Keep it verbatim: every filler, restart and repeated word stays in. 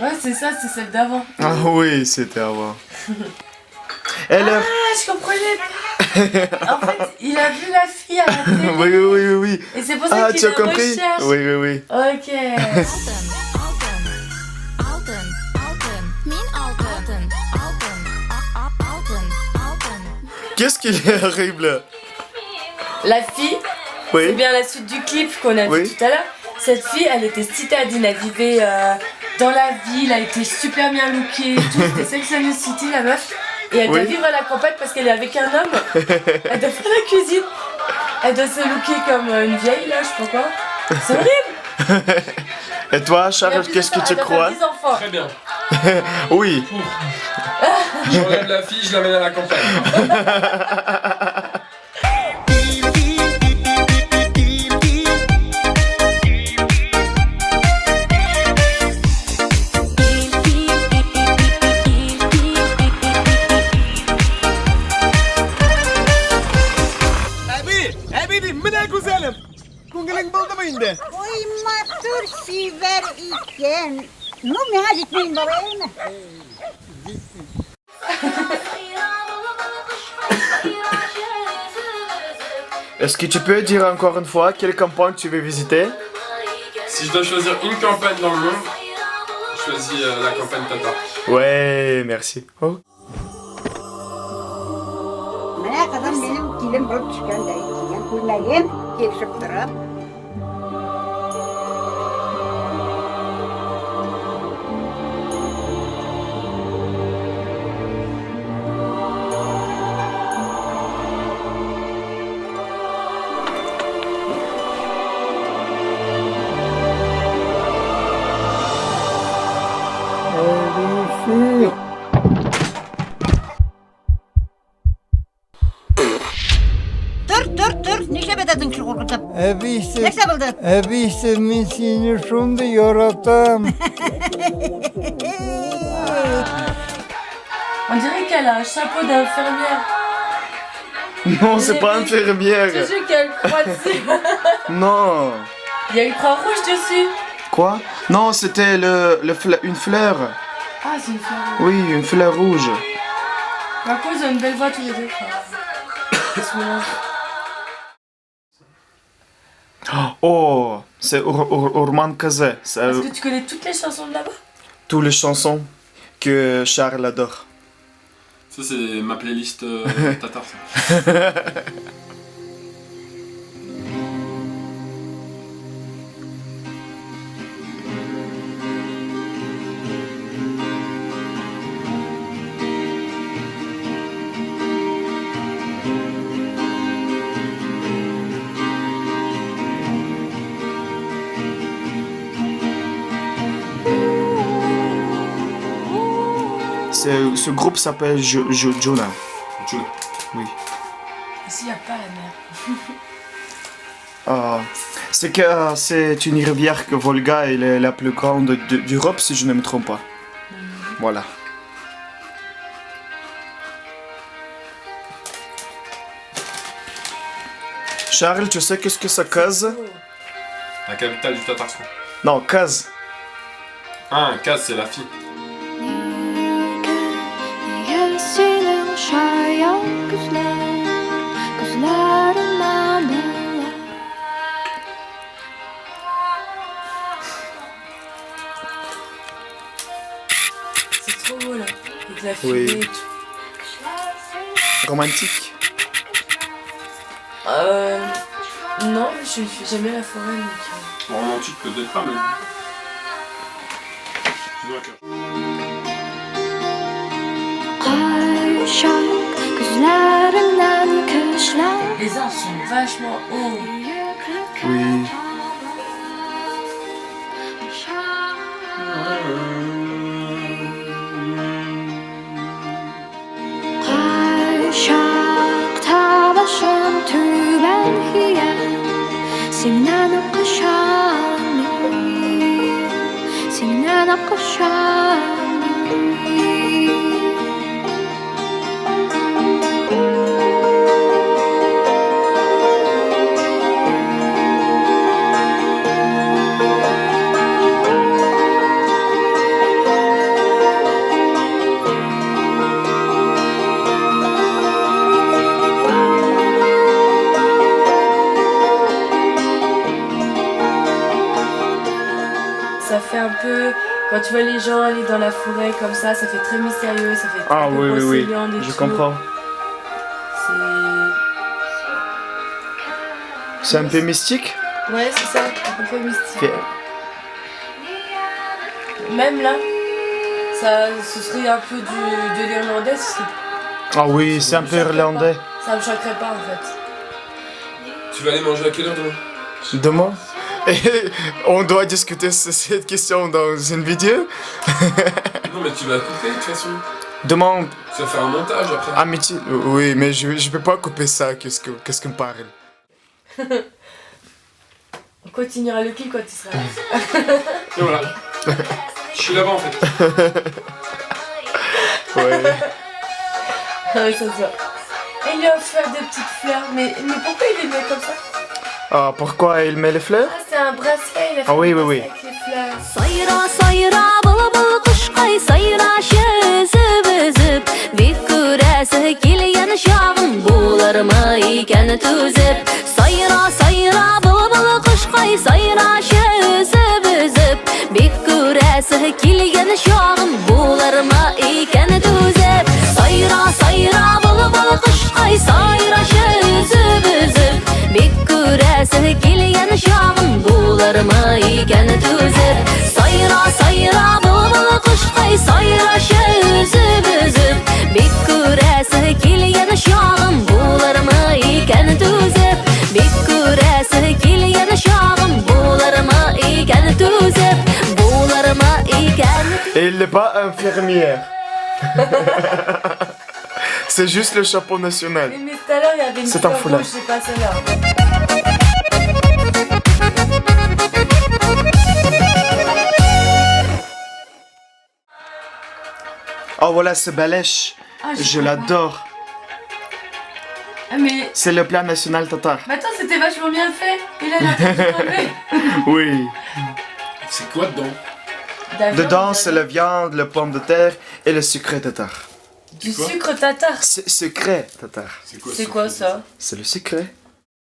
Ouais, c'est ça, c'est celle d'avant. Ah oui, c'était avant. Elle a... Ah, je comprenais pas. En fait, il a vu la fille à la télé. Oui, oui, oui, oui, oui. Et c'est pour ça... Ah, qu'il tu as est compris? Recherche. Oui, oui, oui. Ok. Altın, altın, altın, altın. Min altın, altın, altın, a, a, altın, altın. Qu'est-ce qu'il est horrible? La fille, oui, c'est bien la suite du clip qu'on a vu, oui, tout à l'heure. Cette fille, elle était citadine, elle vivait euh, dans la ville, elle était super bien lookée et tout. C'était Sex and the City, la meuf. Et elle doit, oui, vivre à la campagne parce qu'elle est avec un homme. Elle doit faire la cuisine. Elle doit se looker comme euh, une vieille, là, je sais pas quoi. C'est horrible. Et toi, Charles, qu'est-ce que tu crois? Très bien. Oui. J'enlève la fille, je l'amène à la campagne. Abi, abi, mine güzelim. Көңгелең болду ма инде? Ой, матур сивер икен. Ну, меңа жетпейн болайын. Est-ce que tu peux dire encore une fois quelle campagne tu veux visiter? Si je dois choisir une campagne dans le monde, je choisis euh, la campagne tatar. Ouais, merci. Oh. Мына кызым меним килим болуп түшкен да, кийген күннерим келишип турып. Тур, тур, тур. Нече бедедиң чугургудуп? Эбиси. Нече болду? Эбиси, мен сени шундый яратам. On dirait qu'elle a un chapeau d'infirmière. Non, c'est pas infirmière. Je te jure qu'elle croit dessus. Non. Il y a une croix rouge dessus. Quoi? Non, c'était le, le fle- une fleur. Ah, c'est une fleur. Oui, une fleur rouge. Par contre, ils ont une belle voix tous les deux. Ils sont là. Oh, c'est Or- Or- Orman Kazı. C'est... Est-ce que tu connais toutes les chansons de là-bas? Toutes les chansons que Charles adore. Ça, c'est ma playlist euh, tatar, ça. Ce, ce groupe s'appelle Jo- Jo- Juna. Juna. Oui. Ici, il n'y a pas la mer. Euh, c'est que euh, c'est une rivière que Volga, elle est la plus grande de- d'Europe, si je ne me trompe pas. Voilà. Charles, tu sais qu'est-ce que c'est Kaz? La capitale du Tatarstan. Non, Kaz. Ah, Kaz, c'est la fille. Неге, неге сенің жаяу күзлер, күзлерің маңдайлар? C'est trop beau là, avec la fumée et tout. Romantique. Euh, non, je ne fuis jamais la forêt, donc. Euh. Romantique peut-être pas, mais. Les arbres sont vachement hauts. Oui. Кайшак тавашын түбен хия, сеңнен аккашан, сеңнен аккашан. Ça fait un peu, quand tu vois les gens aller dans la forêt comme ça, ça fait très mystérieux, ça fait très Ah peu oui, oui, penser oui, Irlande et je tout. comprends. C'est C'est un peu mystique. Ouais, c'est ça, un peu mystique. Fait- Même là, ça, ce serait un peu du, de l'irlandais, ce serait Ah oui, c'est un peu irlandais. Ça me choquerait pas en fait. Tu vas aller manger à quelle heure demain ? Demain ? Et on doit discuter ce- cette question dans une vidéo. Non, mais tu vas couper de toute façon. Demain, Tu vas faire un montage après. À midi. Oui, mais je, je peux pas couper ça. Qu'est-ce que, qu'est-ce qu'on parle ? On continuera le clip quand tu seras là. Et voilà. Je suis là-bas en fait. Ouais. Ah ouais, ça se voit. Et il lui a offert des petites fleurs. Mais, mais pourquoi il les met comme ça ? Ah, pourquoi il met les fleurs ? Ah, c'est un bracelet, il a fait Ah oui, un oui, oui. bracelet avec les fleurs. Сайра, сайра, былбыл кушкай, сайрашы үзүп-үзүп, бик күрәсе килген шагын булармы икән түзеп. Сайра, сайра, былбыл кушкай, сайрашы үзүп-үзүп, бик күрәсе килген шагын булармы икән түзеп. Сайра, сайра, былбыл кушкай, сайрашы үзүп-үзүп, бик күрәсе килген шагын булармы икән түзеп. Сайра, сайра, былбыл кушкай, сайрашы үзүп-үзүп, бик күрәсе килген шагын булармы икән түзеп. Бик күрәсе килген шагын булармы икән түзеп. Булармы икән Elle n'est pas infirmière. C'est juste le chapeau national. Oui, mais tout à l'heure, il y avait une C'est un fleur foulard. Rouge, c'est pas celle-là. Oh voilà, ce balèche. Ah, je Je comprends. l'adore. Ah, mais C'est le plat national tatar. Mais attends, c'était vachement bien fait. Il a l'air de tomber. Oui. C'est quoi dedans ? De la viande, Dedans, c'est la viande, le pomme de terre et le sucré tatar. Du C'est quoi ? Sucre tatar. C'est secret tatar. C'est quoi C'est ce quoi truc ? Ça ? C'est le secret.